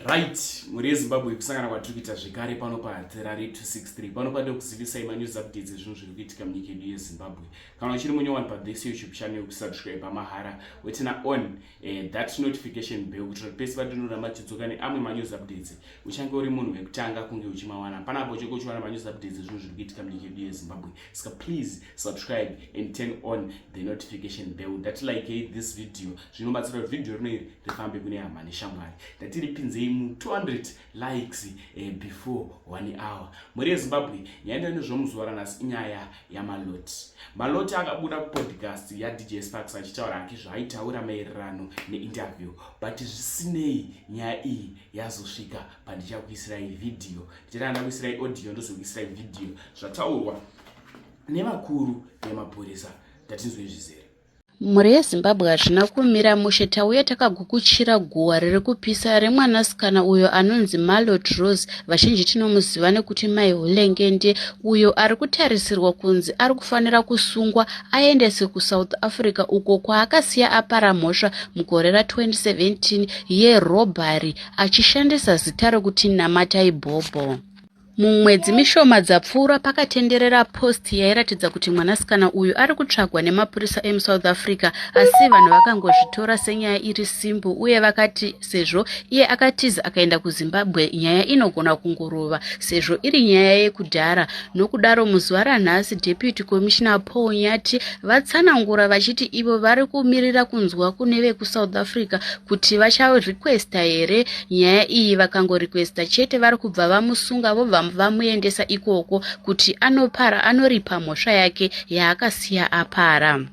Right, mhuri yeZimbabwe, kusangana kwatiri kuita zvekare pano paHatirari 263. Pano pade kuzivisai manews updates ezvinhu zviri kuitika munyika yedu yeZimbabwe. Kana uchiri munyowani pathis YouTube channel, kusubscribe mahara, weturn on that notification bell, kuitira kuti pese patinoramba tichidzoka neamwe manews updates, uchange uri munhu wekutanga kunge uchimawana panapo, uchenge uchiwana manews updates ezvinhu zviri kuitika munyika yedu yeZimbabwe. Saka please subscribe and turn on the notification bell. That like this video zvinobatsira kuti vhidhiyo rino iri rifambe kune hama neshamwari. Ndatiripinzei mu200 likes before one hour. Mhuri yeZimbabwe, nyaya ndinezvomuzuva ranhasi inyaya yaMaloti. Maloti akabuda kupodcast yaDJ Sparks achitaura hake zvaaitaura maererano neinterview, but zvisinei, nyaya iyi yazosvika pandichakuisirai vhidhiyo. Ndichatanga ndakuisirai audio, ndozokuisirai vhidhiyo, zvataurwa nevakuru vemapurisa. Ndatinzwei zvizere. Mhuri yeZimbabwe, hazvina kumira mushe. Tauya takagukuchira guhwa riri kupisa remwanasikana uyo anonzi Malot Rose, vazhinji tinomuziva nekuti Mai Hulengende, uyo ari kutarisirwa kunzi ari kufanira kusungwa aendeswe kuSouth Africa, uko kwaakasiya apara mhosva mugore ra2017 yerobbery achishandisa zita rekuti Namatai Bhobho. Mumwedzi mishoma dzapfuura, pakatenderera post yairatidza kuti mwanasikana uyu ari kutsvagwa nemapurisa emuSouth Africa, asi vanhu vakangozvitora senyaya iri simple, uye vakati sezvo iye akatiza akaenda kuZimbabwe, nyaya inogona kungorova sezvo iri nyaya yekudhara. Nokudaro, muzuva ranhasi, Deputy Commissioner Paul Nyati vatsanangura vachiti ivo vari kumirira kunzwa kune vekuSouth Africa kuti vacharequesta here nyaya iyi. Vakangorequesta chete, vari kubva vamusunga, vobva vamuendesa ikoko kuti anopara, anoripa mhosva yake yaakasiya apara.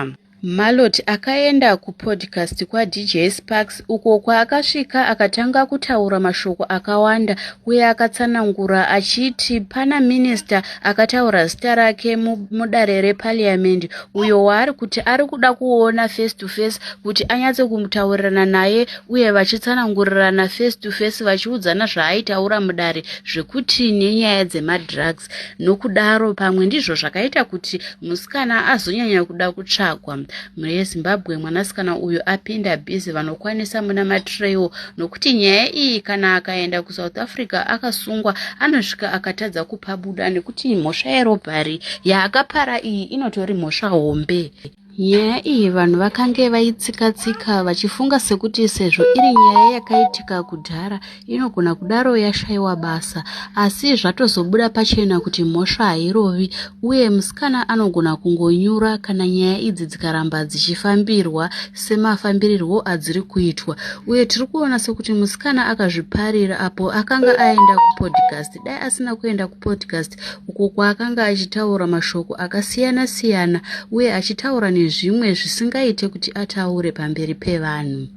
Malot akaenda kupodcast kwaDJ Sparks, uko kwaakasvika akatanga kutaura mashoko akawanda, uye akatsanangura achiti pana minista akataura zita rake mudare reparliament, uyo waari kuti ari kuda kuona face to face kuti anyatse kumutaurirana naye, uye vachitsanangurirana face to face, vachiudzana zvaaitaura mudare zvekuti nenyaya dzemadrugs. Nokudaro, pamwe ndizvo zvakaita kuti musikana azonyanya kuda kutsvagwa. Mhuri yeZimbabwe, mwanasikana uyu apinda busy, vanokwanisa muna matrial, nokuti nyaya iyi, kana akaenda kuSouth Africa akasungwa, anosvika akatadza kupabuda, nekuti mhosva yerobbery yaakapara iyi inotori mhosva hombe. Nyaya iyi vanhu vakange vaitsika-tsika vachifunga sekuti sezvo iri nyaya yakaitika kudhara, inogona kudaro yashayiwa basa, asi zvatozobuda pachena kuti mhosva hairovi, uye musikana anogona kungonyura kana nyaya idzi dzikaramba dzichifambirwa semafambirirwo adziri kuitwa. Uye tiri kuona sekuti musikana akazviparira apo akanga aenda kupodcast. Dai asina kuenda kupodcast uko kwaakanga achitaura mashoko akasiyana-siyana, uye achitaura nezvimwe zvisingaite kuti ataure pamberi pevanhu.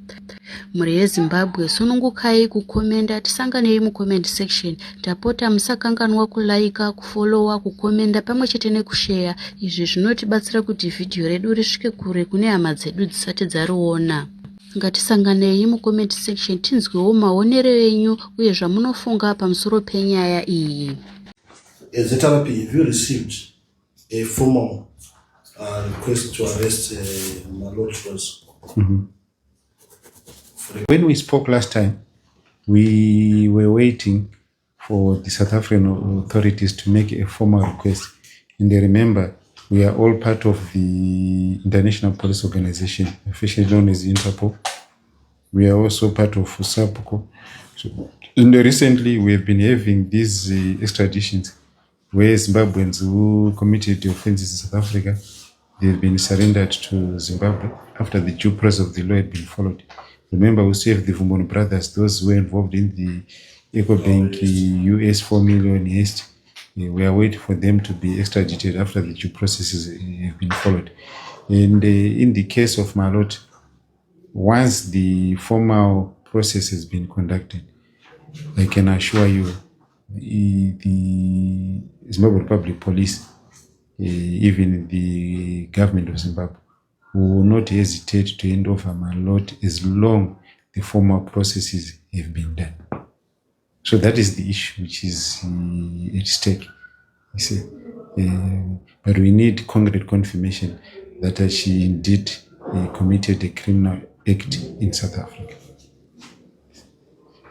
Mhuri yeZimbabwe, sunungukai kukomenda. Tisanganei mucomment section. Tapota musakanganwa kulaika, kufollowa, kukomenda pamwe chete nekusheya. Izvi zvinotibatsira kuti vhidhiyo redu risvike kure kune hama dzedu dzisati dzariona. Ngatisanganei mucomment section, tinzwewo maonero enyu uye zvamunofunga pamusoro penyaya iyi. As ZRP, have you received a formal request to arrest Malot Rose? When we spoke last time, we were waiting for the South African authorities to make a formal request. And remember, we are all part of the International Police Organization, officially known as Interpol. We are also part of SARPCCO. So, and recently, we have been having these extraditions where Zimbabweans who committed offenses in South Africa, they've been surrendered to Zimbabwe after the due process of the law had been followed. Remember, we still have the Vumbunu brothers, those who were involved in the EcoBank US 4 million heist. We are waiting for them to be extradited after the due processes have been followed. And in the case of Malot, once the formal process has been conducted, I can assure you the Zimbabwe Republic Police, even the government of Zimbabwe, will not hesitate to hand over Malot as long the formal processes have been done. So that is the issue which is at stake. You see, but we need concrete confirmation that she indeed committed a criminal act in South Africa.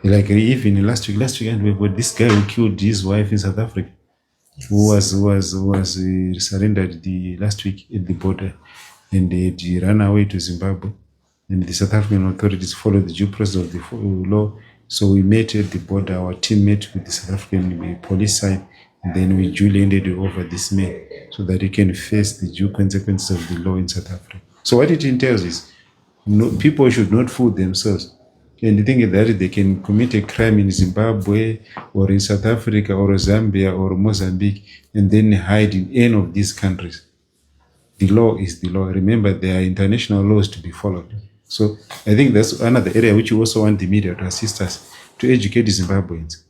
Like even last week, last weekend, we've got this guy who killed his wife in South Africa, who was surrendered the last week at the border, and he ran away to Zimbabwe. And the South African authorities followed the due process of the law. So we met at the border. Our team met with the South African police side, and then we duly handed over this man so that he can face the due consequences of the law in South Africa. So what it entails is, no, people should not fool themselves and think that they can commit a crime in Zimbabwe or in South Africa or Zambia or Mozambique and then hide in any of these countries. The law is the law. Remember, there are international laws to be followed. So I think that's another area which we also want the media to assist us to educate Zimbabweans.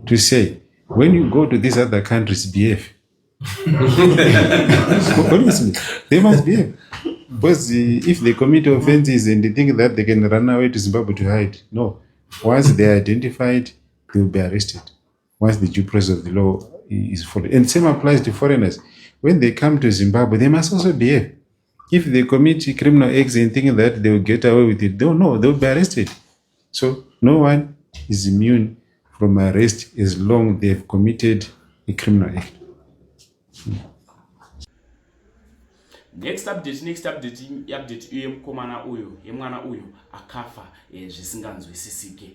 To say, when you go to these other countries, behave. Honestly, they must behave. Because if they commit offenses and they think that they can run away to Zimbabwe to hide, no. Once they are identified, they will be arrested. Once the due process of the law is followed. And same applies to foreigners. When they come to Zimbabwe, they must also behave. If they commit criminal acts and think that they will get away with it, they don't know, they will be arrested. So no one is immune from arrest as long they have committed a criminal act. Next update, next update, update iyo yemukomana uyu, yemwana uyu akafa zvisinganzwisisike.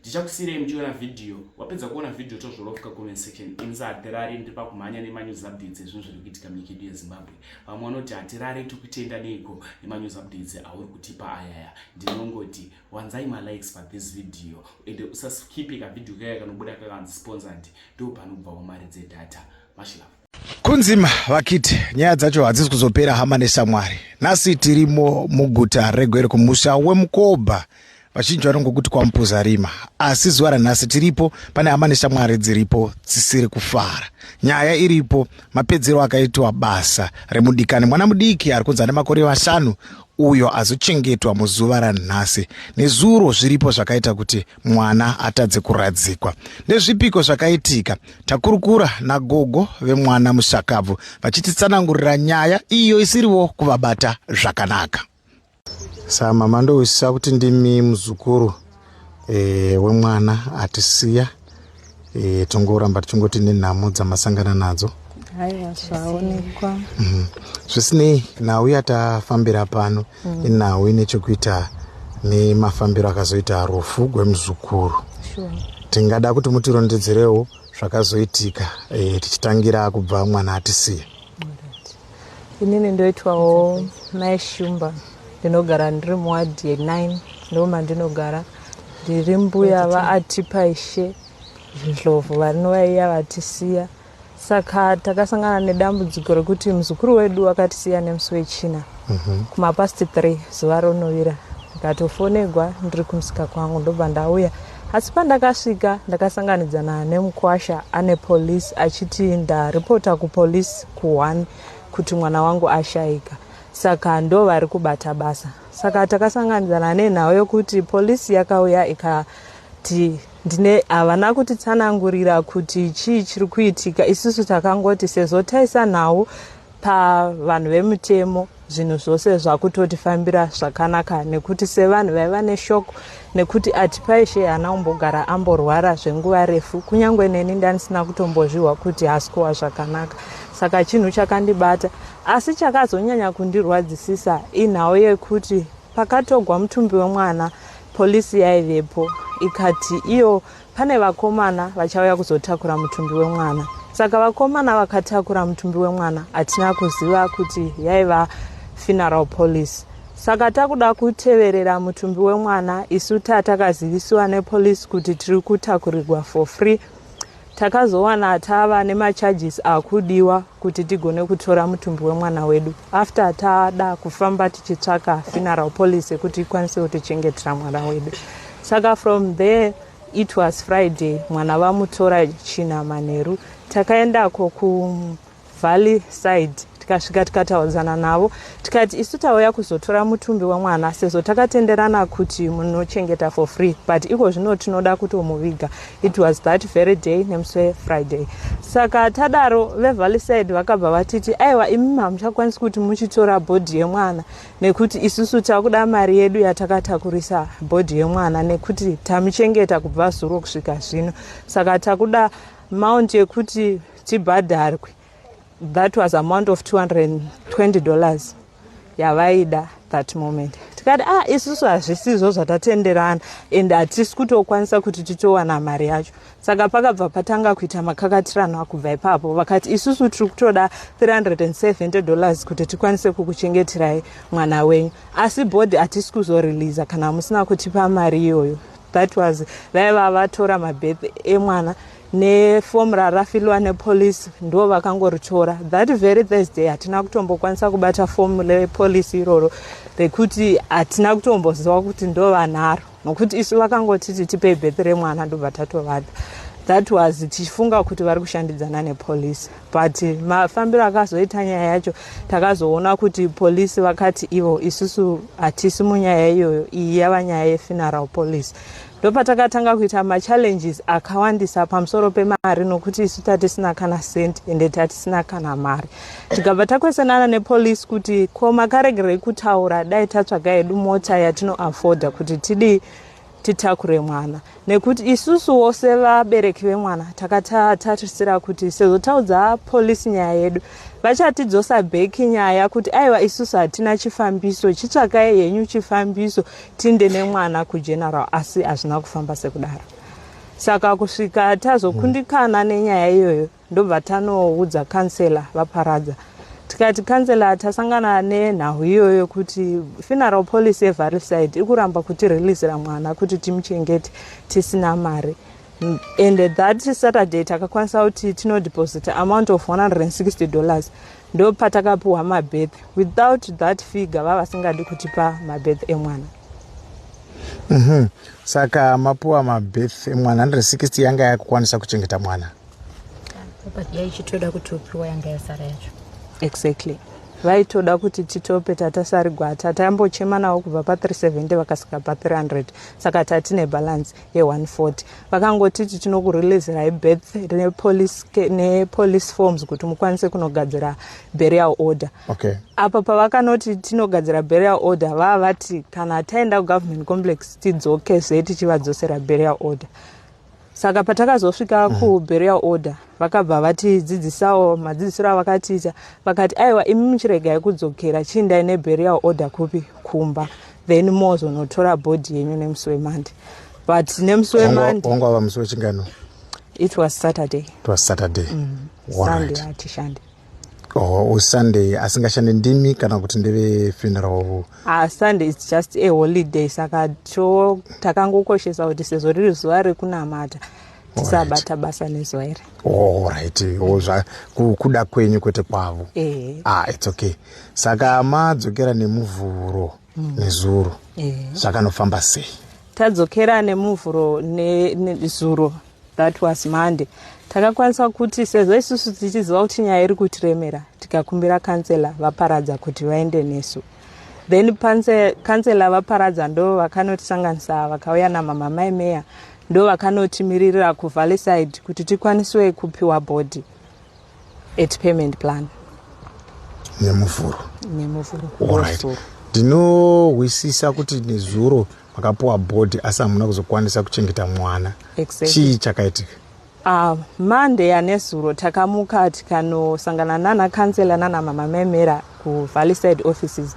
Ndichakusiyirei muchiona vhidhiyo. Wapedza kuona vhidhiyo, tozvorofika comment section. Inzi Hatirare, ndiri pakumhanya nemanews updates ezvinhu zviri kuitika munyika yedu yeZimbabwe. Vamwe vanoti Hatirare tikutenda neiko nemanews updates auri kutipa ayaya. Ndinongoti wanzai malikes pathis video, ende usaskipe kavhidhiyo kaya kanobuda kakanzi sponsored, ndo panobvawo mari dzedata. Much love. Kunzima vakiti, nyaya dzacho hadzisi kuzopera, hama neshamwari. Nhasi tirimo muguta reGweru, kumusha weMukobha, vazhinji vanongokuti kwaMupuzarima. Asi zuva ranhasi tiripo pane hama neshamwari dziripo dzisiri kufara. Nyaya iripo mapedzero akaitwa basa remudikani, mwana mudiki ari kunzi ane makore 5, uyo azochengetwa muzuva ranhasi. Nezuro zviripo zvakaita kuti mwana atadze kuradzikwa. Ndezvipiko zvakaitika? Takurukura nagogo vemwana mushakabvu, vachititsanangurira nyaya iyo isiriwo kuvabata zvakanaka. Saka mama, ndowisisa kuti ndimi muzukuru wemwana atisiya. Tongoramba tichingoti nenhamo dzamasangana nadzo. Haiwa, zvaonekwa. Zvisinei, nhau yatafambira pano inhau ine chekuita nemafambiro akazoita rufu gwemuzukuru. Tingada kuti mutirondedzerewo zvakazoitika, tichitangira kubva mwana atisiya. Inini ndoitwawo Mai Shumba, ndinogara ndiri muwadhi ye9, ndo mandinogara. Ndiri mbuya vaAtipaishe Ndlovu, vanovaiya vatisiya. Saka takasangana nedambudziko rekuti muzukuru wedu akatisiya nemusi weChina kumapast 3 zuva ronovira. Ndikatofonegwa ndiri kumusika kwangu, ndobva ndauya. Asi pandakasvika ndakasanganidzana nemukwasha ane polisi, achiti ndaripota kupolisi ku1 kuti mwana wangu ashayika, saka ndo vari kubata basa. Saka takasanganidzana nenhau yokuti polisi yakauya ikati ndine havana kutitsanangurira kuti chii chiri kuitika. Isusu takangoti sezvo taisa nhau pavanhu vemutemo, zvinhu zvose zvakutotifambira zvakanaka, nekuti sevanhu vaiva neshoko nekuti Atipaishe haana kumbogara amborwara zvenguva refu. Kunyange neni ndandisina kutombozvihwa kuti haasi kuwa zvakanaka. Saka chinhu chakandibata, asi chakazonyanya kundirwadzisisa, inhau yekuti pakatogwa mutumbi wemwana, polisi yaivepo, ikati iyo pane vakomana vachauya kuzotakura mutumbi wemwana. Saka vakomana vakatakura mutumbi wemwana, hatina kuziva kuti yaiva funeral police. Saka takuda kuteverera mutumbi wemwana, isu tatakazivisiwa nepolisi kuti tiri kutakurirwa for free, takazowana tava nemacharges akudiwa kuti tigone kutora mutumbi wemwana wedu, after tada kufamba tichitsvaka funeral police yekuti ikwanise kutichengetera mwana wedu. Saka from there, it was Friday mwana vamutora, China manheru takaendako kuValley Side. Tikasvika tikataudzana navo, tikati isu tauya kuzotora mutumbi wemwana sezvo takatenderana kuti munochengeta for free, but iko zvino tinoda kutomuviga. It was that very day, nemusi weFriday. Saka tadaro, veVallyside vakabva vatiti, "Aiwa, imi hamuchakwanisi kuti muchitora body yemwana nekuti isusu takuda mari yedu yatakatakurisa body yemwana, nekuti tamuchengeta kubva zuro kusvika zvino, saka takuda amount yekuti tibhadharwe." That was amount of $220 yavaida that moment. Tikati, "Ah, isusu hazvisizvo zvatatenderana and hatisi kutokwanisa kuti titowana mari yacho." Saka pakabva patanga kuita makakatirano kubva ipapo. Vakati, "Isusu tiri kutoda $370 kuti tikwanise kukuchengeterai mwana wenyu, asi body hatisi kuzoreleasa kana musina kutipa mari iyoyo." That was vaiva vatora mabirth emwana nefomu rarafilwa nepolisi, ndo vakangoritora that very Thursday. Hatina kutombokwanisa kubata fomu repolisi iroro, rekuti hatina kutomboziva kuti ndo vanharo, nokuti isu vakangotiti tipei birth remwana, ndobva tatovapa. That was tichifunga kuti vari kushandidzana nepolisi, but mafambiro akazoita nyaya yacho, takazoona kuti polisi vakati ivo, "Isusu hatisi munyaya iyoyo, iyi yava nyaya yefuneral policy." Ndopatakatanga kuita machallenges akawandisa pamusoro pemari, nokuti isu tatisina kana cent, ende tatisina kana mari. Tikabva takwesanana nepolisi kuti, "Ko makaregerei kutaura? Dai tatsvaga hedu mota yatinoafforda kuti tidii, titakure mwana, nekuti isusuwo sevabereki vemwana takatarisira kuti sezvo taudza polisi nyaya yedu, vachatidzosa back nyaya kuti, aiwa, isusu hatina chifambiso, chitsvakai henyu chifambiso tinde nemwana kugeneral." Asi hazvina kufamba sekudaro. Saka kusvika tazokundikana nenyaya iyoyo, ndobva tanoudza kansela vaParadza. Tikati, "Kansela, tasangana nenhau iyoyo kuti funeral policy yeVallyside iri kuramba kutireleasira mwana kuti timuchengete tisina mari." And that Saturday takakwanisa kuti tinodeposita amount of $160, ndo patakapiwa mabirth. Without that figure, vavasingadi kutipa mabirth emwana. Saka mapiwa mabirth emwana, 160 yanga yakukwanisa kuchengeta mwana? Yaichitoda kutopiwa yanga yasara yacho. Exactly, vaitoda kuti titope tatasarigwa. Tatambochema navo kubva pa370, vakasvika pa300, saka tatine balance ye140. Vakangotiti, "Tinokureleasirai birth nepolice forms kuti mukwanise kunogadzira burial order." Apa pavakanoti tinogadzira burial order, vava vati kana taenda kugovernment complex tidzokezve tichivadzosera burial order. Saka patakazosvika kuburial order, vakabva vatidzidzisawo madzidzisiro avakatiita. Vakati, "Aiwa, imi muchiregai kudzokera, chiindai neburial order kupi? Kumba, then mozonotora body yenyu nemusi weMonday." But nemusi weMonday Wanga wava musi wechingano? It was Saturday. It was Saturday. Sunday hatishandi. Oh, Sunday asingashandi ndimi kana kuti ndeve funeral? Ah, Sunday is just a holiday, saka to takangokoshesa kuti sezvo riri zuva rekunamata, tisabata basa nezuva iri. Alright. Oh, kuda kwenyu kwete kwavo. Eh. Ah, it's okay. Saka madzokera neMuvhuro, nezuro, zvakanofamba sei? Tadzokera neMuvhuro, nezuro, that was Monday, takakwanisa kuti sezvo isusu tichiziva kuti nyaya iri kutiremera, tikakumbira kansela vaParadza kuti vaende nesu. Then kansela vaParadza ndo vakanotisanganisa, vakauya namama mai meya, ndo vakanotimiririra kuVallyside kuti tikwaniswe kupiwa body at payment plan. NeMuvhuro? NeMuvhuro. Alright, ndinohwisisa kuti nezuro makapiwa body, asi hamuna kuzokwanisa kuchengeta mwana. Exactly. Chii chakaitika? Monday yanezuro takamuka tikanosangana nana kansela nana mama memera kuVallyside offices.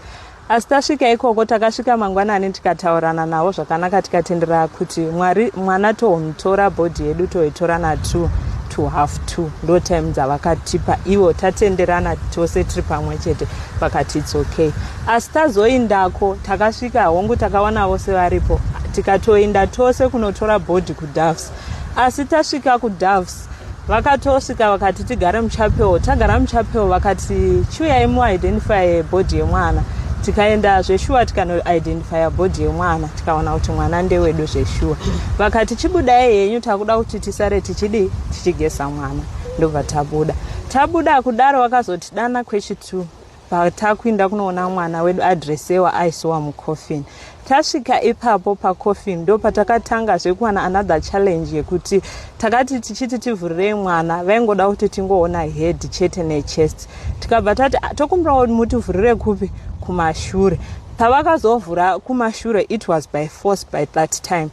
Asi tasvika ikoko, takasvika mangwanani, tikataurana navo zvakanaka, tikatendera kuti mwari mwana tomutora, body yedu toitora na2 to half 2, ndo time dzavakatipa ivo. Tatenderana tose tiri pamwe chete, vakati it's okay. Asi tazoindako, takasvika, hongu, takawana vose varipo, tikatoinda tose kunotora body kuDoves. Asi tasvika kuDoves, vakatosvika vakati tigare muchapel. Tagara muchapel, vakati, "Chiuyai muidentify body yemwana." Tikaenda zveshuwa, tikanoidentifya body yemwana, tikaona kuti mwana ndewedu zveshuwa. Vakati, "Chibudai henyu, takuda kuti tisare tichidi tichigesa mwana." Ndobva tabuda. Tabuda kudaro vakazotidana kwechitu patakuinda kunoona mwana wedu adresewa aisiwa mucoffin. Tasvika ipapo pacoffin ndo patakatangazve kuwana another challenge yekuti takati tichiti tivhurirei mwana, vaingoda kuti tingoona head chete nechest. Tikabva tati ah, tokumbira kuti mutivhurire kupi? Kumashure. Pavakazovhura kumashure it was by force by that time.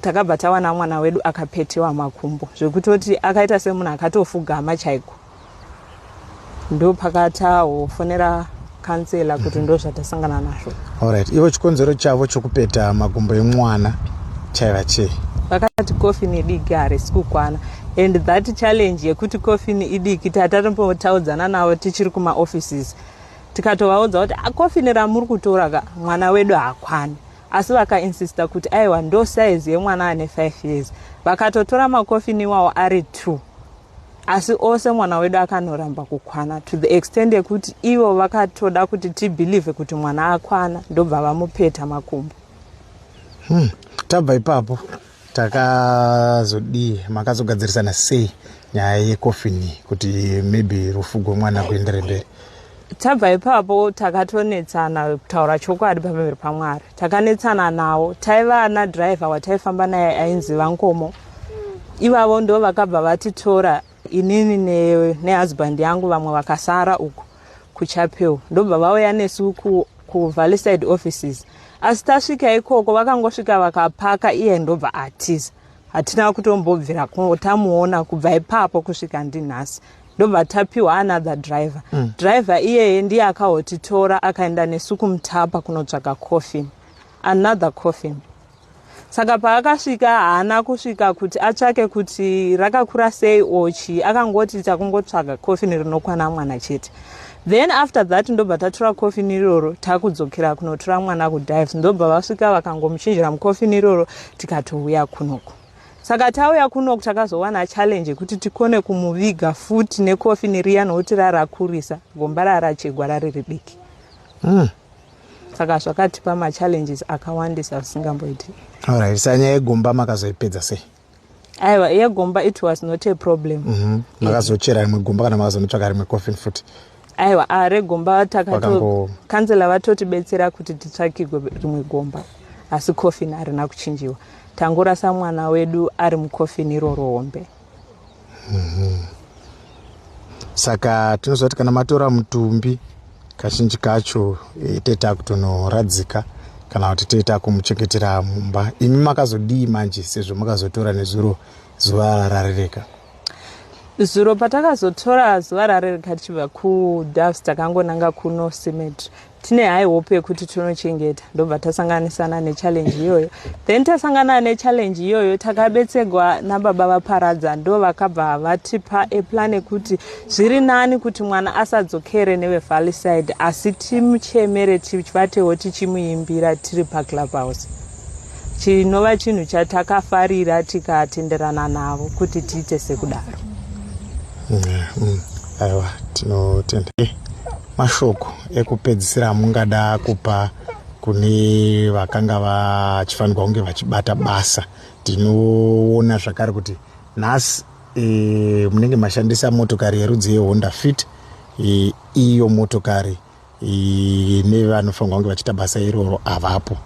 Takabva tawana mwana wedu akapetewa makumbo zvekutoti akaita semunhu akatofugama chaiko. Ndopakatahofonera kansela kuti ndo zvatasangana nazvo. Alright, ivo chikonzero chavo chokupeta makumbo emwana chaiva chei? Vakati coffin idiki, harisi kukwana. And that challenge yekuti coffin idiki tatatombotaudzana navo tichiri kumaoffices, tikatovaudza kuti ah, coffin ramuri kutora ka mwana wedu haakwani, asi vakainsista kuti aiwa, ndo size yemwana ane 5 years. Vakatotora makofini iwawo ari 2, asi ose mwana wedu akanoramba kukwana to the extent yekuti ivo vakatoda kuti tibelieve kuti mwana akwana, ndobva vamupeta makumbo. Tabva ipapo takazodii? Makazogadzirisana sei nyaya yekofini kuti maybe rufu gwemwana kuendere mberi? Tabva ipapo takatonetsana, kutaura chokwadi pamberi paMwari, takanetsana nawo. Taiva nadhiraivha wataifamba naye ainzi VaNkomo. Ivavo ndo vakabva vatitora inini nehusband yangu, vamwe vakasara uku kuchapel, ndobva vauya nesu kuValleyside offices. Asi tasvika ikoko vakangosvika vakapaka, iye ndobva atiza. Hatina kutombobvira tamuona kubva ipapo kusvika ndinhasi. Ndobva tapiwa another driver. Driver iyeye ndiye akahotitora akaenda nesu kuMutapa kunotsvaga coffin, another coffin. Saka paakasvika haana kusvika kuti atsvake kuti rakakura sei ochi, akangoti takungotsvaga coffin rinokwana mwana chete. Then after that ndobva tatora coffin iroro, takudzokera kunotora mwana kuDives, ndobva vasvika vakangomuchinjira mucoffin iroro, tikatouya kunoku. Saka tauya kunoku takazowana challenge yekuti tikone kumuviga futi necoffin riya, nokuti rarakurisa, gomba rarachegwa rariri diki. Saka zvakatipa machallenges akawandisa zvisingamboiti. Alright, sa nyaya yegomba makazoipedza sei? Aiwa, yegomba it was not a problem. Makazochera rimwe gomba kana makazonotsvaka rimwe coffin futi? Aiwa, a regomba takato kansela vatotibetsera kuti titsvakigwe rimwe gomba, asi coffin harina kuchinjiwa. Tangorasa mwana wedu ari mucoffin iroro hombe. Saka tinoziva kuti kana matora mutumbi kazhinji kacho teta kutonoradzika kana kuti toita kumuchengetera mumba. Imi makazodii manje sezvo makazotora nezuro zuva rarereka? Zuro patakazotora zuva rarereka tichibva kuDoves, takangonanga kuno cemetery. Tine high hope yekuti tinochengeta, ndobva tasanganisana nechallenge iyoyo. Then tasangana nechallenge iyoyo, takabetsegwa nababa vaParadza, ndo vakabva vatipa eplan ekuti zviri nani kuti mwana asadzokere neveValleyside, asi timuchemere, tivatewo tichimuimbira tiri paclubhouse, chinova chinhu chatakafarira, tikatenderana navo kuti tiite sekudaro. Aiwa, tinotenda. Mashoko ekupedzisira mungada kupa kune vakanga vachifanirwa kunge vachibata basa? Tinoona zvakare kuti nhasi munenge mashandisa motokari yerudzi yeHonda Fit, iyo motokari nevanofanirwa kunge vachiita basa iroro avapo.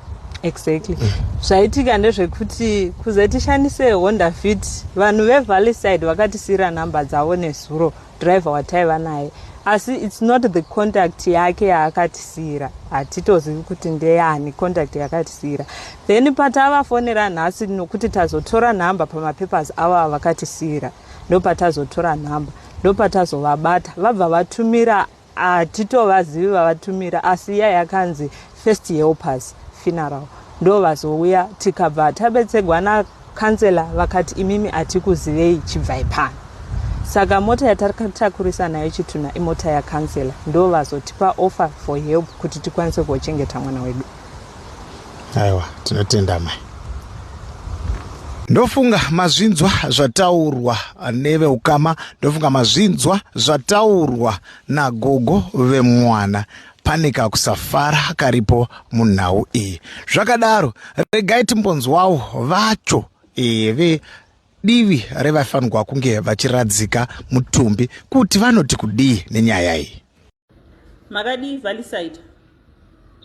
Exactly. Zvaitika ndezvekuti kuze tishandise Honda Fit, vanhu veValleyside vakatisiyira nhamba dzavo nezuro, driver wataiva naye, asi it's not the contact yake yaakatisiyira, hatitozivi kuti ndeyani contact yakatisiyira. Then patavafonera nhasi, nokuti tazotora nhamba pamapapers avo avakatisiyira, ndopatazotora nhamba, ndopatazovabata, vabva vatumira. Hatitovazivi vavatumira, asi iya yakanzi First Helpers Funeral ndo vazouya, tikabva tabetsegwa nakansela, vakati imimi hatikuzivei, chibvai pano. Saka mota yatatakurisa nayo chitunha imota yakansela, ndo vazotipa offer for help kuti tikwanise kuochengeta mwana wedu. Aiwa, tinotenda mai. Ndofunga mazvinzwa zvataurwa neveukama, ndofunga mazvinzwa zvataurwa nagogo vemwana. Pane kakusafara karipo munhau iyi. Zvakadaro, regai timbonzwawo vacho ve Divi revaifanirwa kunge vachiradzika mutumbi kuti vanoti kudii nenyaya iyi. Makadii Valleyside?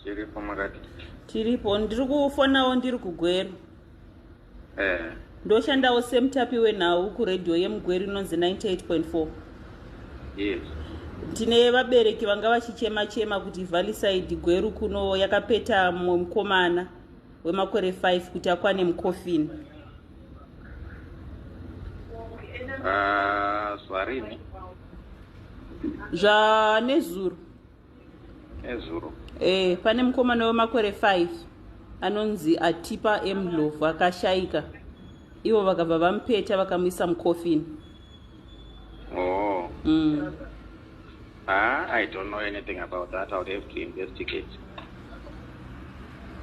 Tiripo makadii? Tiripo, ndiri kufonawo ndiri kuGweru. Eh. Ndoshandawo semutapi wenhau kuredhiyo yemuGweru inonzi 98.4. Yes. Tine vabereki vanga vachichema chema kuti Valleyside Gweru kuno yakapeta mumwe mukomana wemakore 5 kuti akwane mukofini. Ah, zvarini? Zvanezuro. Nezuro. Eh, pane mukomana wemakore 5 anonzi Atipa Emdlovu akashaika. Ivo vakabva vamupeta vakamuisa mukofini. Oh. Ah, I don't know anything about that. I would have to investigate.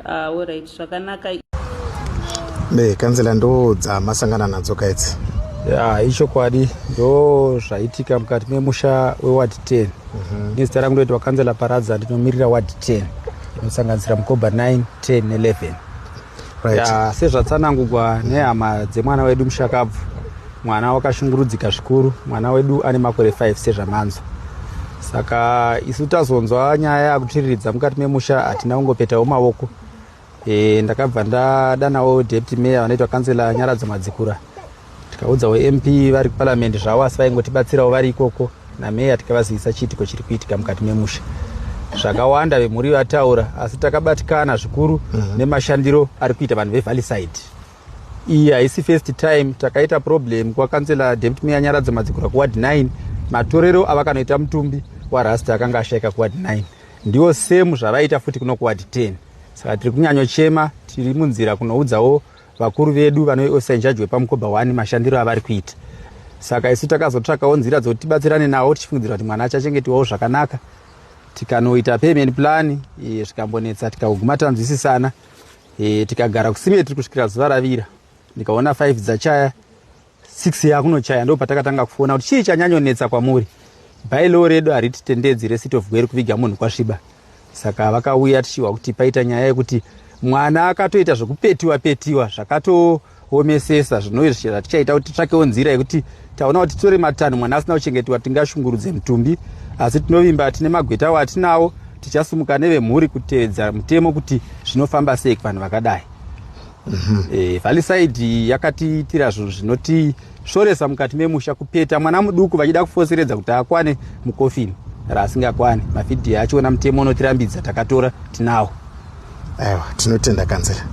Ah, alright, zvakanaka. Be kanzela ndo dzamasangana nadzo kaidzi. Ya, ichokwadi ndo zvaitika mukati memusha weward 10. Nezita rangu ndoitwa Kanzela Paradza, ndinomirira ward 10 inosanganisira Mkoba 9, 10 ne11. Right. Ya, sezvatsanangurwa nehama dzemwana wedu mushakabvu, mwana wakashungurudzika zvikuru. Mwana wedu ane makore 5 sezvamanzwa. Saka isu tazonzwa nyaya yakutsviriridza mukati memusha, hatina kungopetawo maoko. Ndakabva ndadanawo deputy mayor vanoitwa Kansela Nyaradzo Madzikura, tikaudzawo MP vari kuparamende zvavo, asi vaingotibatsirawo vari ikoko, nameya, tikavazivisa chiitiko chiri kuitika mukati memusha. Zvakawanda vemhuri vataura, asi takabatikana zvikuru nemashandiro ari kuita vanhu veValleyside. Iyi haisi first time takaita problem kwakansela deputy mayor Nyaradzo Madzikura kuward 9. Matorero avakanoita mutumbi warasta akanga ashaika kuward 9 ndiwo same zvavaita futi kuno kuward 10. Saka tiri kunyanyochema, tiri munzira kunoudzawo vakuru vedu vanoofficer in charge wepaMukoba 1 mashandiro avari kuita. Saka isu takazotsvakawo nzira dzokuti tibatsirane navo, tichifungidzira kuti mwana achachengetwawo zvakanaka. Tikanoita payment plan, zvikambonetsa, tikaguma tanzwisisana, tikagara kucemetery kusvikira zuva ravira. Ndikaona 5 dzachaya, 6 yakunochaya, ndo patakatanga kufona kuti chii chanyanyonetsa kwamuri. Bylaw redu harititendedzi reCity of Gweru kuviga munhu kwasviba. Saka vakauya tichihwa kuti paita nyaya yekuti mwana akatoita zvekupetiwa petiwa zvakatoomesesa, zvinove zvatichaita kuti titsvakewo nzira yekuti taona kuti titore matanho. Mwana asina kuchengetwa, tingashungurudze mutumbi, asi tinovimba tine magwetawo atinawo, tichasumuka nevemhuri kutevedza mutemo kuti zvinofamba sei kuvanhu vakadai. Valleyside yakatiitira zvinhu zvinotisvoresa mukati memusha, kupeta mwana muduku vachida kufoseredza kuti akwane mukofini raasingakwane. Mavhidhiyo achiona mutemo unotirambidza, takatora tinawo. Aiwa, tinotenda kanzela.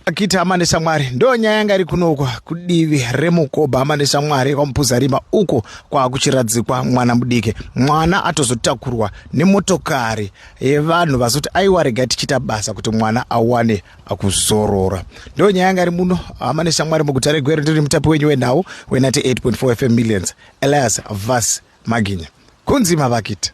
Akiti hama neshamwari, ndo nyaya yanga iri kunokwa kudivi reMukobha, hama neshamwari, kwaMupuzarima uko kwakuchiradzikwa mwana mudiki. Mwana atozotakurwa nemotokari yevanhu vazoti aiwa, regai tichiita basa kuti mwana awane akuzorora. Ndo nyaya yanga iri muno, hama neshamwari, muguta reGweru. Ndiri mutapi wenyu wenhau we98.4 FM Millions, Elias Vas Maginya. Kunzima vakiti.